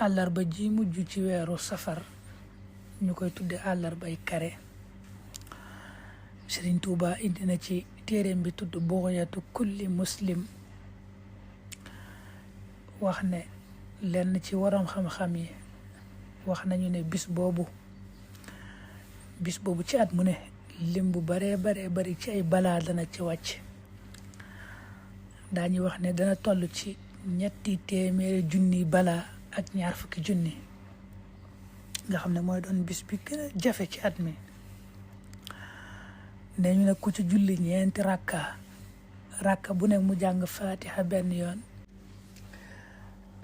àllarba ji mujj ci weeru safar ñu koy tudde àllarbay kare. Sëriñ Tuuba indi na ci téeréem bi tudd bughiyatu kulli muslim wax ne lenn ci waroom xam-xam yi wax nañu ne bis boobu ci at mu ne lim bu baree bari ci ay balaa dana ci wàcc. daañu wax ne dana toll ci 300 junni balaa ak 20 junni nga xam ne mooy doon bis bi gën a jafe ci at mi. ne ñu ne ku ci julli 4 rakka bu ne mu jàng fatiha benn yoon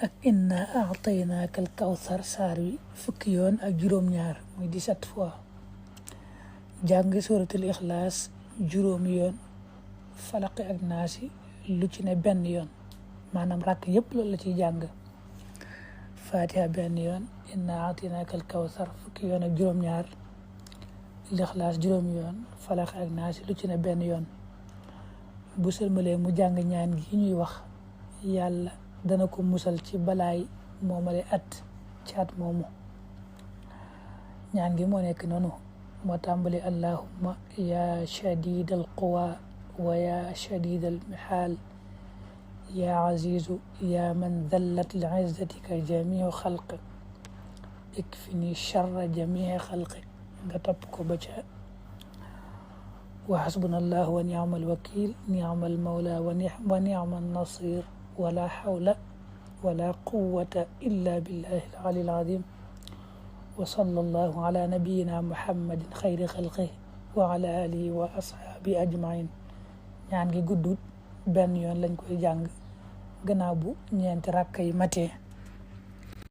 ak inna a'taynaaka al kawsar saar wi 10 yoon ak juróom-ñaar muy 17 fois. jàng suratul ixlaas 7 yoon, falaqi ak naasi lu ci ne benn yoon, maanaam rakk yëpp loolu la ciy jàng. fatiha benn yoon, inna a'taynaaka al kawsar 10 yoon ak juróom-ñaar, lixlaas 7 yoon, falaqi ak naasi lu ci ne benn yoon. bu sëlmalee mu jàng ñaan gi ñuy wax yàlla dana ko musal ci balaay moomale at ci at moomu. ñaan gi moo nekk noonu, moo tàmbali allahumma ya shadid al quwa wa ya shadid al mihaal ya azizu ya man dallat li izzatika jamiu xalqi ikfini charra jamii xalqi nga topp ko ba ca wa xasbunallahu wa ni'mal wakil ni'mal mawla wa ni'mal nasir wala hawla wala quwwata illa billahi al-ali al-azim wa sallallahu ala nabiyyina muhammadin xayri xalqi wa ala alihi wa ashaabi ajmain. ñaan gi guddut, benn yoon lañ koy jàng gannaaw bu 4 rakka yi matee.